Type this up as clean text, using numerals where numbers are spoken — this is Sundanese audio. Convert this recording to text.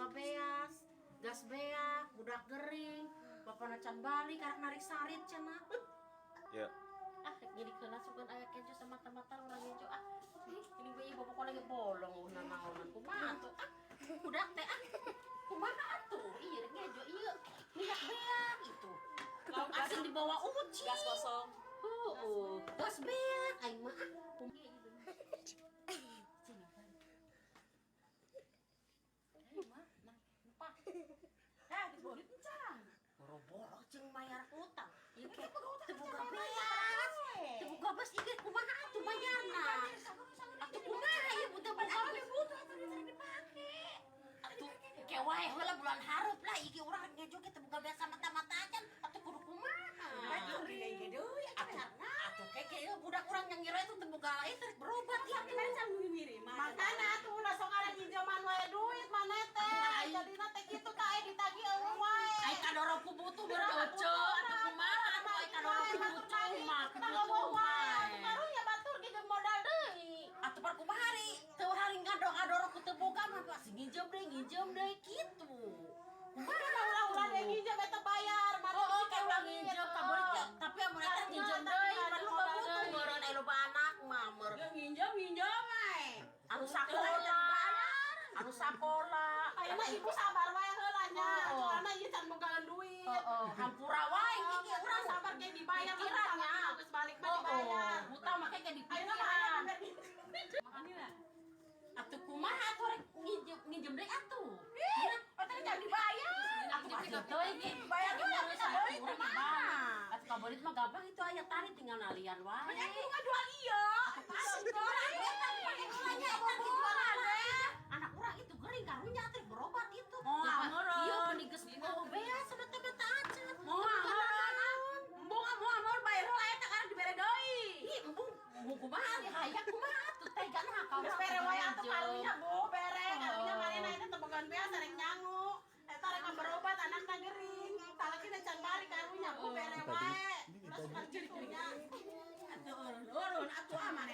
boga beas. Gas beak, budak gering, bapana can balik, karak narik sarit cenah. Ya. Ah, rek jadi kelas sugan aya kejo sama mata-mata urang ngejo ah. Ih, ini bayi bapak lagi bolong uh naonan kumaha tuh ah. Budak teh ah. Kumaha atuh? Iya rek ngejo ieu. Minyak beak itu. Lauk asin dibawa uci. Gas kosong. Oh, gas beak aing mah ah. Sini, Pan. Ayo mah, nah, lupa. Eh, dibolit encan. Boro-boro jeung mayar utang. Ieu ke teu boga beas. Teu boga beas ieu kumaha atuh bayarna? Atuh kumaha ieu butuh boga Butuh atuh dipake. Atuh ke wae heula bulan hareup lah ieu urang rek ngejo ge teu boga beas mata-mata acan atuh kudu kumaha? Atuh atuh ke ke ieu budak urang yang ngira itu teu boga ieu rek berobat ieu atuh. Makana atuh ulah sok ada nginjeman wae duit maneh teh. Jadina teh kitu ka aya ditagih eueuh wae. Ai kadoro ku butuh berdoce atuh kumaha atuh ai kadoro ku butuh mah ku Tah butuh eueuh wae. mah. Atuh karunya batur ge jeung modal deui. Atuh par kumaha hari teu hari ngador-ngador ku teu boga mah pasti nginjem deui kitu. Kumaha ulah-ulah deui nginjem eta bayar. Oh, oh, kayak ulah nginjem ka boleh tapi amun eta nginjem deui pan loba butuh meureun aya loba anak mah meureun. Nginjem nginjem ae. Anu sakola, anu sakola. Ayeuna ibu sabar wae heula nya. Oh. Soalna ieu can bogaan duit. Heeh, hampura wae Oh, kieu urang sabar ge dibayar Pikiran nya. geus balik mah Oh, dibayar. hutang mah kayak Ayeuna mah aya dipikiran. Makanya Atuh kumaha atuh rek nginjem nginjem deui atuh. Ih, eta can dibayar. Atuh atuh teuing ge. Bayar dulu, Atuh beli urang kumaha? balik. Atuh kabolit mah gampang itu aya tari tinggal nalian wae. Banyak juga jual iya. Anak urang itu gering karunya atuh berobat itu. Oh, ameureun. Iya meni geus bawa beas sama mata acan. Mau ameureun. Embung mau ameur bayar heula eta karek dibere deui. Ih, embung embung kumaha nih hayang kumaha atuh tega nah ka Geus bere wae atuh karunya Bu, bere karunya manehna eta teu bogaan beas rek nyangu. Eta rek berobat anakna gering. Salakina can balik karunya Bu, bere wae. Ulah suka kitu nya. Atuh urun-urun atuh amane.